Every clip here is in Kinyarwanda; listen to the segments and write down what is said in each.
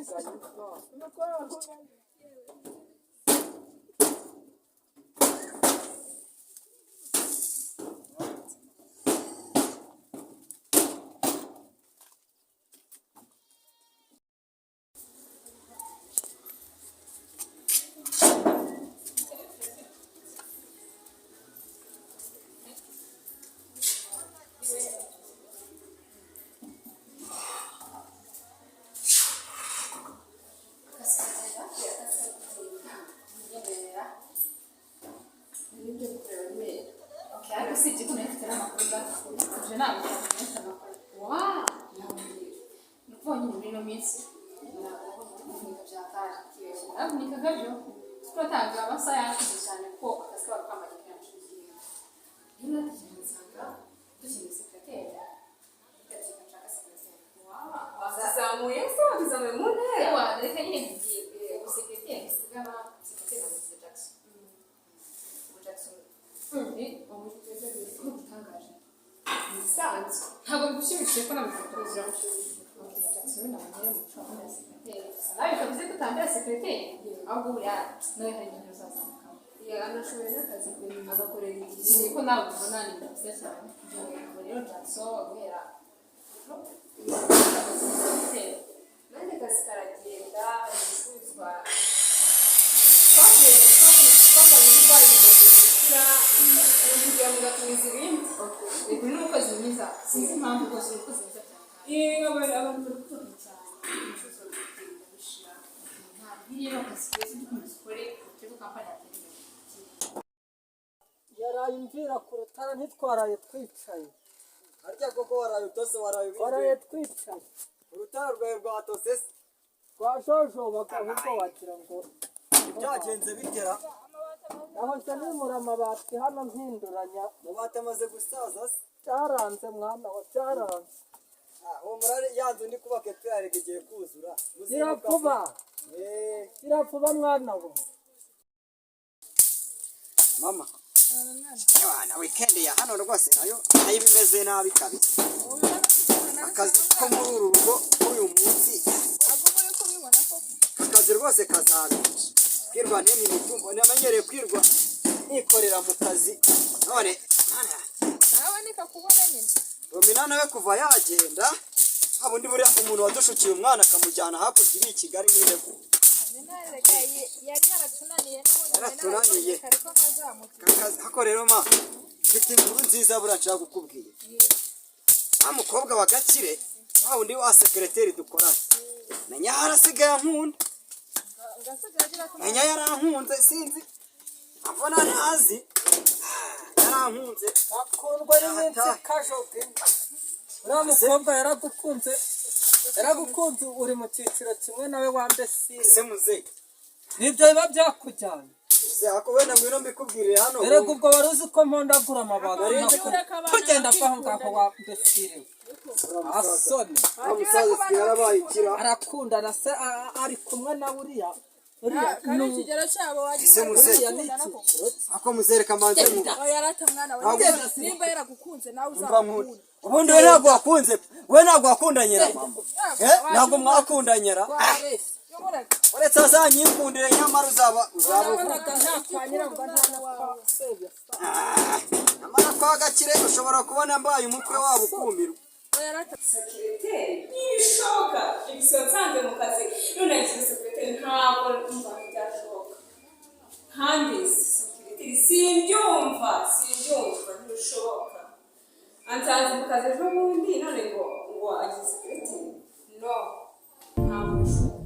Kuganya. Nibyo kureba nyine. Okay, ariko usibye ko nayo mfite n'amakuru ibyo ntabwo mfite amakuru wa ni ukuvuga nyine muri ino minsi ntabwo kuvunika bya kare naravunika nkabyo twatanga amasaha yashize cyane kuko akazi kaba kamaze kenshi. Rero natekereje nsanga dukeneye secrétaire, reka nshaka secrétaire. Wazamuye se, wazamuye mu ntera? Ewa, reka nyine tugiye secrétaire tuvugana, secrétaire na Jackson. Ubu Jackson ni umutangaje. Ibisanzwe. Ntabwo bigushimishije ko namufotoje? Biramushimishije. Jackson nabonye mu muco wa secrétaire, gusa nawe bikavuze ko utambera secrétaire, ahubwo buriya nawe hari igihe uzazamukamo. Anashoboye n'akazi pe, agakorera igihe. Ikindi ko nawe ubibona ni ibintu byiza cyane. Ubwo rero Jackson guhera secrétaire. Nanjye akazi karagenda, ibicuruzwa twagiye twavanye urwaye bimaze gukira, kugira ngo gatumiza ibindi. Uri n'umukozi mwiza, sinzi impamvu rwose, uri umukozi mwiza cyane. Abantu bari kubaka cyane, ibicuruzwa biri kugenda bishira. Ntabwo rero akazi keza dukomeza ukore turebe ko company yatera imbere. Yaraye imvira ku rutara, ntitwaraye twicaye. Harya koko waraye utose, waraye Twaraye ubinze? twicaye. Urutara rwawe rwatose se? Twajojobaga ahubwo wagira ngo. Byagenze bitera? Nahoze nimura amabati hano mpinduranya. Amabati amaze gusaza se? Byaranze mwana wa, byaranze. Ah, humura, ya nzu ndi kubaka epfo yarega igiye kuzura. Gira vuba. Eh. Gira vuba mwana we. Mama. Ewana, weekend ya hano rwose nayo nayo iba imeze nabi kabisa. Akazi ko muri uru rugo k'uyu munsi, akazi rwose kazabica. Kwirwa ntema imitumbo, namenyereye kwirwa nikorera mu kazi. None mana yanjye. Nawe nikakubona nyine. Romina nawe kuva yagenda, haba undi buriya umuntu wadushukiye umwana akamujyana hakurya iri i Kigali n'intego. Reka yari yaratunaniye n'ubundi. Yaratunaniye. Ariko nkazamutse. Kakazi hako rero ma, mfite inkuru nziza buriya nshaka kukubwira. Wa mukobwa wa Gakire, wa wundi wa secrétaire dukorana, menya harasigaye ankunda. Ngasigaye agira ko. Menya yarankunze, sinzi mbona ntazi, yarankunze. Akundwa n'iminsi kajoga. Uriya mukobwa yaragukunze, yaragukunze, uri mu cyiciro kimwe nawe wambesire. Ese muzehe. Nibyo biba byakujyanye. Muzehe, ako wenda ngwino mbikubwirire hano. Erega ubwo wari uzi ko mpondagura amabati? Nari nzi ko- Tugenda aho ngaho wambesire, asoni. Wa musaza asigaye yarabaye ikira. Arakundana se, ari kumwe na uriya uriya. Kandi ikigero cyabo wagira. Ese muzehe. Uriya ni icyiciro cye. Ako muzehe kamanze mu Oya, yarata mwana we. Ntabwo- Nimba yaragukunze nawe Umva uzamukunda. nkunda ubundi we ntabwo wakunze, we ntabwo wakundanye na mama, eh, ntabwo mwakundanye ra. Ah, uretse azanyikundire, nyamara uzaba uvuga. Wabonaga nta kwa nyirangwa, nta na kwa sebya. Nyamara kwa Gakire ushobora kubona mbaye umukwe wabo ukumirwa. Secrétaire ntibishoboka, ibyo nsanze mu kazi none yagize secrétaire, ntabwo mva byashoboka. Kandi secrétaire simbyumva, simbyumva, ntibishoboka. Ansanze mu kazi ejo bundi none ngo agize secrétaire, no, ntabwo bishoboka.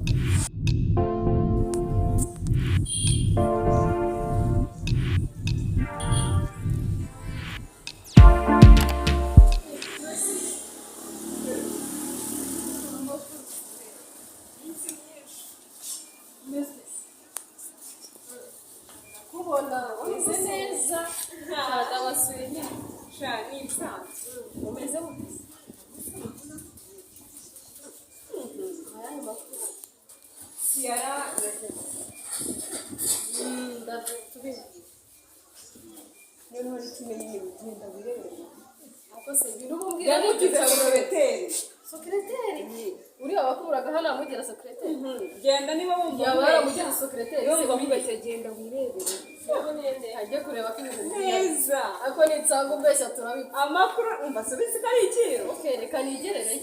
Kubona umeze neza, ndabasuye nyine. Sha, ni ibisanzwe. Umeze gute? Siyara iragenda. Tubibwira. Noneho n'ikimenyi ugenda wirebera. Ariko se ibintu ubumbwira? Yamugize secrétaire. Secrétaire. Uriya wakuburaga hano amugira secrétaire. Genda niba wumva Yaba nkubeshya. yaramugize secrétaire. Niba wumva nkubeshya genda wirebere. Ajye kureba ko ibintu Neza. Ariko nitsanga umbeshya turabipfa. Amakuru umva subize ko ari ikiru. Okay, reka nigerere.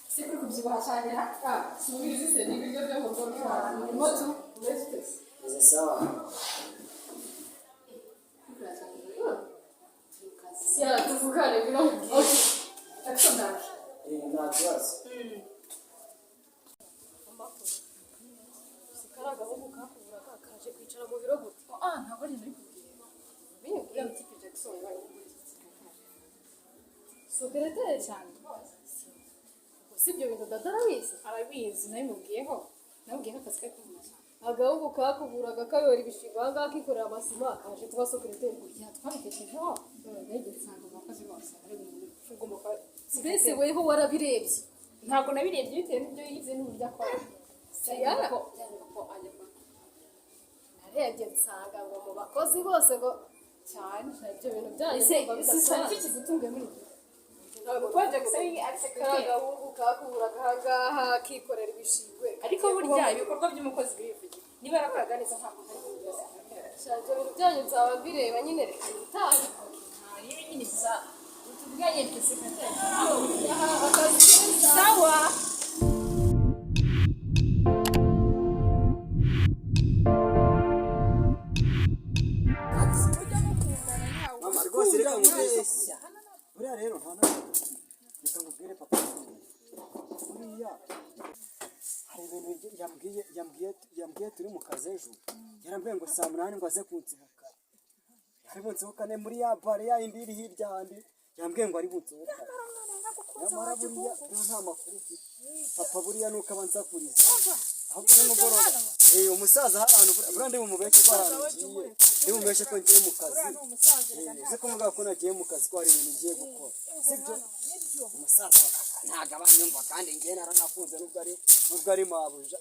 Si kuri kubyibuha cyane ha? Ah, subizi se ni ibiryo byo mu rugo rwacu. Moto. Meze sawa. Siya tuvugane ngwino nkubwire. Jackson ndaje. Nta kibazo. Kari agahungu kakuburaga kaje kwicara mu biro gute? Ah, ntabwo ari nari kubwira. Menye uriya mutipe Jackson yabaye Secrétaire Cyane rwose. Si ibyo bintu dada arabizi. Arabizi nabimubwiyeho. Namubwiye ko akazi kari kumvuna cyane. Agahungu kakuburaga kayora ibishingwe aha ngaha kikorera amasima kaje kuba secrétaire. Ya twabitekerejeho. Nagiye nsanga mu bakozi bose ari umuntu ugomba kuba. Mbese weho warabirebye. Ntabwo nabirebye bitewe n'ibyo yize n'uburyo akora. Siyara. Ko byari ko ajya kuba Narebye nsanga ngo mu bakozi bose ngo cyane. ibyo bintu byanyu Ese ndumva si bidasobanutse. iki kigutunguye muri ibyo? Ntabwo Kuba Jackson ari kari secrétaire. agahungu kakuburaga aha ngaha kikorera ibishingwe. Ariko burya ibikorwa by'umukozi birivugira. Niba yarakoraga neza ntabwo ari kumugira secrétaire. Sha, ibyo bintu byanyu nzaba mbireba nyine reka nitahe. Niba nyine gusa utubwanye twe secrétaire. Aha, akazi keza. Sawa. Mama rwose reka nkubwire. Buriya rero nta na reka nkubwire papa. Buriya hari ibintu yambwiye turi mu kazi ejo. Yarambwiye ngo saa 8 ngo aze kunsohokana. Ari bunsohokane muri ya bare ya yindi iri hirya handi. Yambwiye ngo ari bunsohokane. Nyamara buriya nta makuru mfite. Papa buriya nuko aba ansakuriza. Ahubwo nimugoroba. Umusaza hari ahantu buriya ndi bumubeshe ko hari ahantu ngiye. Ndi bumubeshe ko ngiye mu kazi. Uzi ko mvuga ko nagiye mu kazi ko hari ibintu ngiye gukora. Sibyo? Umusaza ntabwo aba anyumva kandi ngiye naranakunze nubwo ari mabuja.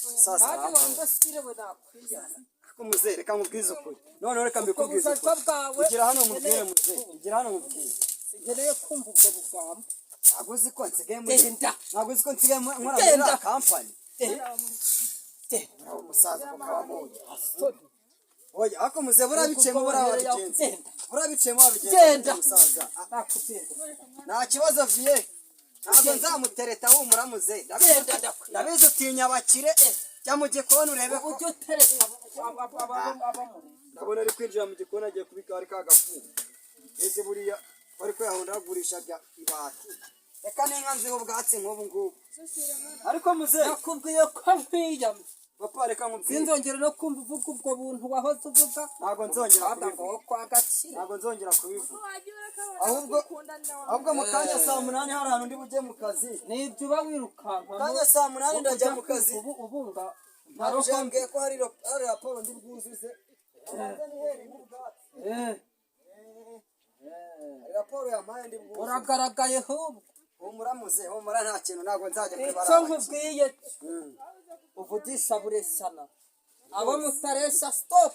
Umusaza Kandi arankunda. wambasire we nakwiyana. Ariko muzehe reka nkubwize ukuri. Noneho reka mbikubwize Ubwo ukuri. bwawe Igira hano nkubwire muzehe. Igira hano nkubwire. Nkeneye kumva ubwo bugambo. Ntabwo uzi ko nsigaye muri Genda. ntabwo uzi ko nsigaye nkora muri Genda. iriya kampani. Genda. Uriya umusaza ko kaba mubi. Oya, ariko muzehe buriya biciyemo buriya wabigenza. Genda. Buriya biciyemo wabigenza. Genda. Umusaza. Nakubwira. Nta kibazo viye. Ntabwo nzamutereta humura muzehe. Genda ndakwiye. Ndabizi utinya abakire. Jya mu gikoni urebe ko. Ujye utereka abamuri. Ndabona ari kwinjira mu gikoni agiye kubika ari ka gafungo. Ese buriya bari kuyahondagurishaga ibati. Reka n'inka nziho ubwatsi nk'ubu ngubu. Ariko muzehe Nakubwiye ko nkwiyamye. papa reka nkubwire. Sinzongera no kumva uvuga ubwo buntu wahoze uvuga. Ntabwo nzongera Ahubwo kubivuga. ngo kwa Gakire. Ntabwo nzongera kubivuga. Ahubwo mu kanya saa 8 hari ahantu ndi bujye mu kazi. Nibyo uba wirukanka. Mu kanya saa 8 ndajya mu kazi. Ubu ubunga. Ntabwo yambwiye ko hari raporo ndi bwuzuze. Eh, Hari raporo yampaye ndi bwuzuze. uragaragaye ahubwo. Humura muzehe, humura nta kintu ntabwo nzajya kuri Icyo bariya nkubwiye uvugisha buresana. Abo mutaresha stop.